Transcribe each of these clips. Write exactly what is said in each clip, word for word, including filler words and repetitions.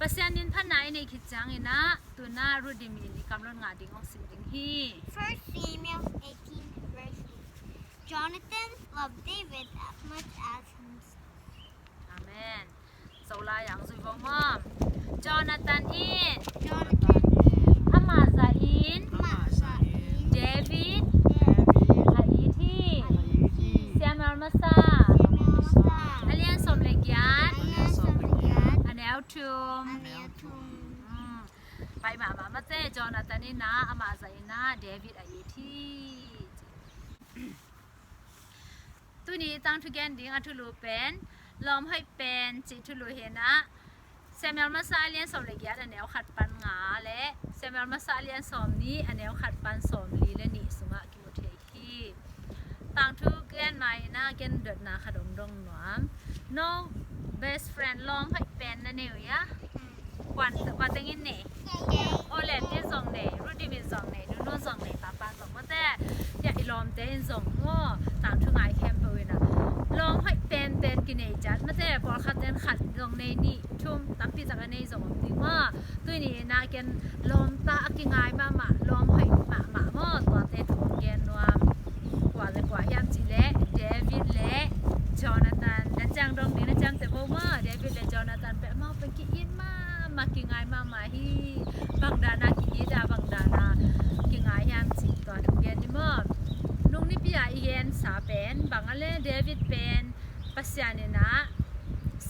Pasian min phatna i neih khit ciangin ah, tu-in ah Ruth in i kam lot ngah ding hong sim ding hi. First Samuel eighteen verse eight. Jonathan loved David as much as himself. Amen. Zolai ah zui vo maw. Jonathan in, Jonathan in, amah zah in, amah zah in, David, David, a it hi. A it hi. Samuel masa, Samuel masa, a lian sawm le giat, a lian sawm le giat, a neu thum, a neu thum. Hmm. Pai mahmah mate, Jonathan in ah amah zah in ah David a it hi. Tuni tangthu gen ding a thulu pen, lawm hoih pen cih thulu hi-in ah, Samuel masa a lian sawm le giat a neu khat pan nga le Samuel masa a lian sawm nih a neu khat pan sawm li le nih sungah kimu thei hi. Tangthu gen ma-in ah ken dotna khat hong dong nuam. No best friend, lawm hoih pen na nei uh hia? Kua, kua teng in nei? Aw, Len in zong nei, Ruth in zong nei, Nunu zong nei, Papa zong mate. Hia i lawmte in zong maw, tangthu ngai khempeuh in ah, lawm hoih penpen kinei ciat mate, pawlkhat in khat zong nei, nih, thum, tampi tak a nei zong om ding maw. Tuni in ah ken lawmta a kingai mahmah, lawm hoih mahmah maw, tuate thu gen nuam. Kua le kua hiam cih leh David le Jonathan. Na ciang dong ding, na ciangte vo maw. David le Jonathan pen amau pen ki-it mahmah, kingai mahmah hi. Bang dan a ki-it a, bang dan a kingai hiam cih tua thu gen ni maw. Nung nipi a i gensa pen bang a le, David pen Pasian in ah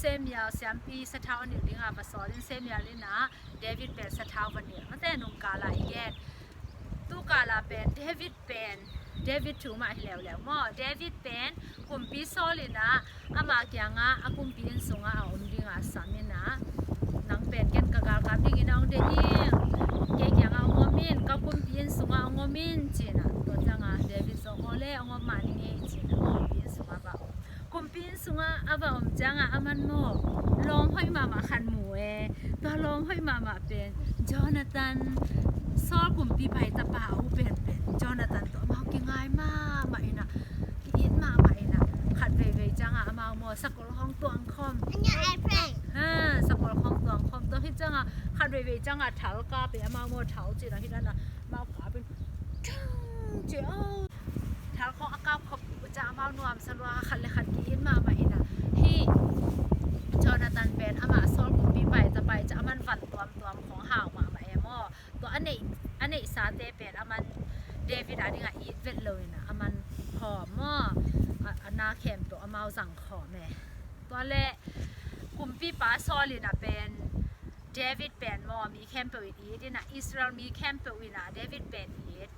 Samuel siampi sathau a nilh ding a va sawl in, Samuel in ah David pen sathau va nilh mate, nung kal a i gen. Tu kal a pen David pen, David thu mah hi leuleu maw. David pen kumpi Saul in ah ama kiangah a kumpi inn sungah a om ding a sam in ah, nang pen ken ka galkap dingin a hong deih ing, kei kiangah hong om in, ka kumpi inn sungah hong om in ci-in ah. Tua ciangah David zong aw le, hong om mah ning ei ci-in ah kumpi inn sungah va om. Kumpi inn sungah a va om ciangah aman maw, lawm hoih mahmah khat mu e. Tua lawm hoih mahmah pen Jonathan, Saul kumpipa i tapa a u penpen Jonathan tawh amau kingai mahmah in ah, ki-it mahmah in ah, khat veivei ciangah amau maw sakol khawng tuang khawm. Ha, sakol khawng tuang khawm. Tua khit ciangah khat veivei ciangah thal kap e, amau maw thal ci-in ah, hi dan a amau kap in, thang ci, aw. Thal khawng a kap khop uh ciang amau nuamsa lua, khat le khat ki-it mahmah in ah. Hih Jonathan pen amah Saul kumpipa i tapa i ciang aman van tuamtuam khawng hau mahmah e maw. Tua a neih, a neihsate pen aman David a dingah it vet lo in ah, aman hawm maw. A, a na khempeuh amau zang khawm e. Tua le kumpipa Saul in ah pen David pen maw mi khempeuh in it in ah, Israel mi khempeuh in ah David pen it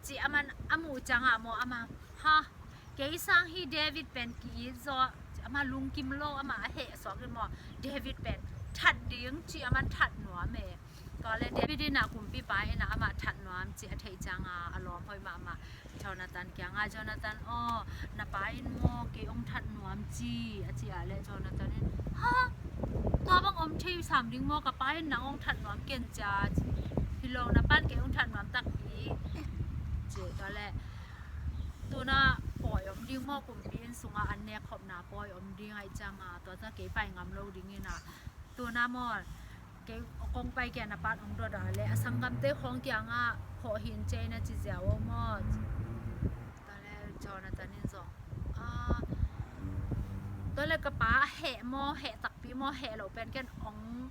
ci aman a muh ciangah maw, amah, ha, kei sang hi David pen ki-it zaw, amah lungkim lo, amah a heh suak in maw, David pen that ding ci aman that nuam e. Tua le David in ah kumpipa in ah amah that nuam ci a theih ciangah a lawm hoih mahmah Jonathan kiangah, Jonathan aw, na pa in maw kei hong that nuam ci, a cih a le Jonathan in, ha, tua bang om thei sam ding maw, ka pa in nang hong that nuam ken cia ci. Hi lo, na pa in kei hong that nuam takpi ci. Tua le tu-in ah pawi om ding maw, kumpi inn sungah an nek khopna pawi om ding ahih ciangah, tua ciang kei pai ngam lo ding in ah, tu-in ah maw, kei kong pai kei a, na pa in hong dot a le a sanggamte khawng kiangah hawh hi in ci-in a ci ziau aw maw. Tua le Jonathan in zong, ah, tua le ka pa heh maw, heh takpi maw, heh lo pen ken hong,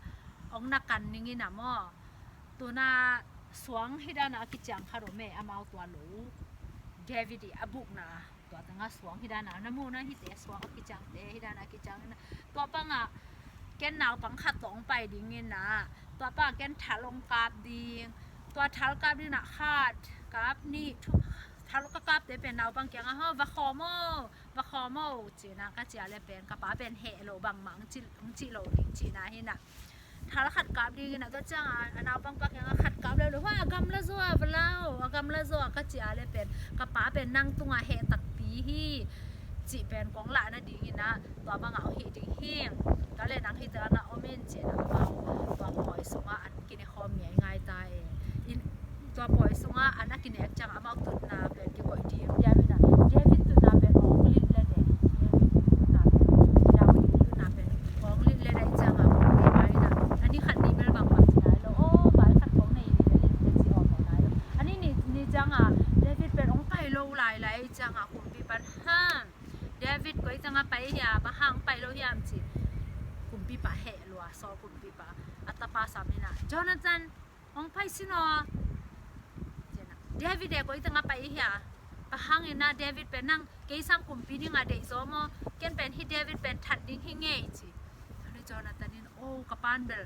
hong na kan ning in ah maw. Tu-in ah suang hi dan a a kiciang khat om e, amau tua lo, David i a bukna. Tua tangah suang hi dan a, na muhna hihte suang a kiciangte hi dan a kiciang in ah, tua pangah ken naupang khat tawh hong pai ding in ah, tua pangah ken thal hong kap ding. Tua thal kap ding in ah khat kap, nih, thum, thal ka kapte pen naupang kiangah, ha, va khawm aw, va khawm aw ci-in ah ka cih a le pen ka pa pen heh lo, bangmah hong ci, hong ci lo ding cihna hi in ah. Thal khat kap ding in ah, tua ciangah a naupangpa kiangah khat kap leu lo, hua, a gamla zaw ah va la aw, a gamla zaw ah ka cih a le pen ka pa pen nang tungah heh takpi hi cih pen kong lahna ding in ah tua bangah hong hih ding hi. Tua le nang hih tengah na om in ci-in ah amau tua pawi sungah an kine khawm ngeingai ta e. In, tua pawi sungah an a kinek ciangah amau tutna pen kikoih ding hiam in ah, David tutna pen hong lit le de. David tutna pen, David tutna pen hong lit le de ciangah, a ni khat ni ci. Kumpipa heh lua, Saul kumpipa a tapa sam in ah, Jonathan, hong pai sin aw. David e, koi teng a pai i hia? Bang hang in ah David pen nang kei sang kumpi ding a deih zaw maw? Ken pen hih David pen that ding hi ngei ci. Tua leh Jonathan in, o, ka pa'n bel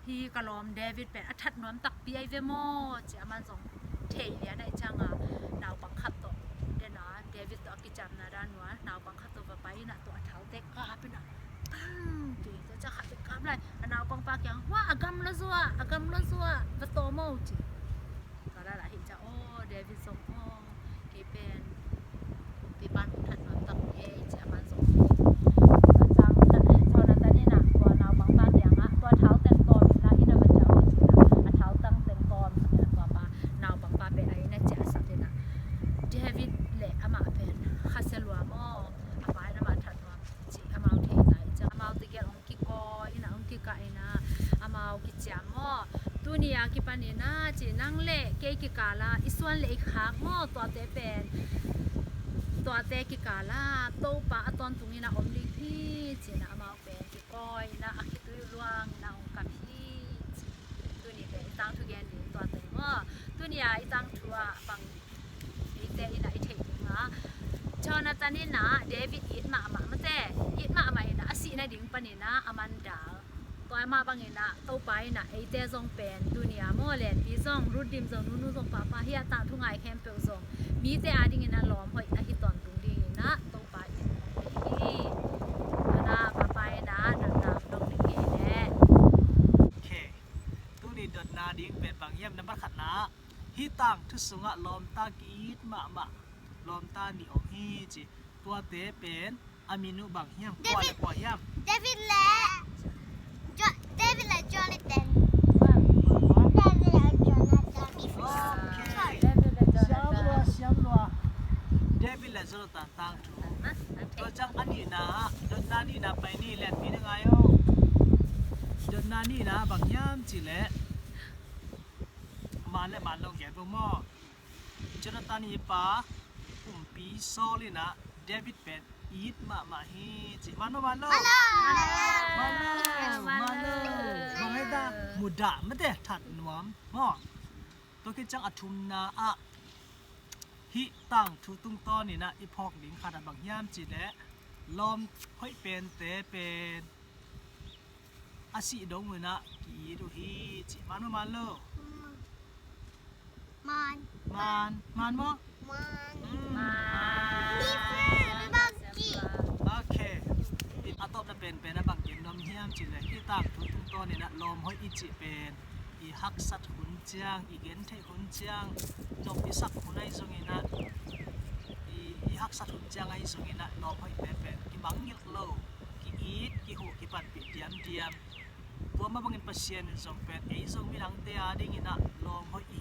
hih ka lawm David pen a that nuam takpi ahi ve maw ci. Aman zong thei lian ahih ciangin naupang khat tawh, den a, David tawh a kiciamna dan uh a, naupang khat tawh va pai in ah tua a thaute kap in ah, bang ci, tua ciang khatvei kap lai, a naupangpa kiang, wa, a gamla zaw, a gamla zaw, va tawm o ci. Tua laitak hi ciang, o, David zong, o, kei pen kumpipa'n hong that nuam tak hi ei ci, aman zong. Tua ciang Jonathan in ah tua naupangpa kiangah, tua thau teng tawm in la, inn ah va ciah o ci in ah, a thau tang teng tawm in ah, tua pa, naupangpa pen a inn ah ciahsak in ah, David le amah pen khasia lua maw, a pa in amah that nuam ci amau thei lai ciang, amau tegel hong kikawi in ah, hong kikah in ah, amau kiciam maw. Tuni a kipan in ah ci, nang le kei kikal ah i suan le i khak maw, tuate pen, tuate kikal ah Topa a tawntung in ah om ding hi ci in ah, amau pen kikawi in ah, a khitui uh luang in ah hong kam hi ci. Tuni pen i tangthu gen ding tua teng maw. Tuni a i tangthu ah bang, eite in ah i theih ding a, Jonathan in ah David it mahmah mate, it mahmah in ah, a sih nading pan in ah a man dal. Tua mah bang in ah Topa in ah eite zong pen tuni a maw, Lenpi zong, Ruth Dim zong, Nunu zong, Papa, hih a tangthu ngai khempeuh zong mite a ding in ah lawm hoih ahi tawntung ding in ah Topa in hi. Tua na Papa in ah dotna dong ding hi leh. Ok. Tuni dotna ding pen bang hiam? Nambat khatna, hih tangthu sungah lawmta ki-it mahmah lawmta nih om hi ci. Tuate pen a min uh bang hiam? Kua le kua hiam? David le Jo-, David le Jonathan. David le Jonathan. Ok. Siam lua, siam lua. David le Jonathan tangthu. Tua ciang a nihna, dotna nihna pai ni, Lenpi na ngai o. Dotna nihna bang hiam cih leh, man le man lo gen bo maw. Jonathan i pa kumpi Saul in ah David pen it mahmah hi ci. Man lo, man lo. Man lo, man lo. Bang hei ta, mudah mate, that nuam maw. Tua khit ciang a thumna ah hih tangthu tungtawn in ah i phawk ding khat ah bang hiam cih leh, lawm hoih pente pen a sih dong un ah ki-it uh hi ci. Man maw, man lo? Man. Man. Man maw? Man. Mm. Man. Different. Ok. A tawpna penpen a bang gen nuam hiam cih leh, hih tangthu tungtawn in ah lawm hoih i cih pen i haksat hun ciang, i gentheih hun ciang, nop i sak hun ahi zongin ah, i, i haksat hun ciang ahi zongin ah lawm hoihte pen kimangngilh lo, ki-it, kihuh, kipanpih diamdiam. Tua mah bangin Pasian in zong pen ei zong midangte a dingin ah lawm hoih i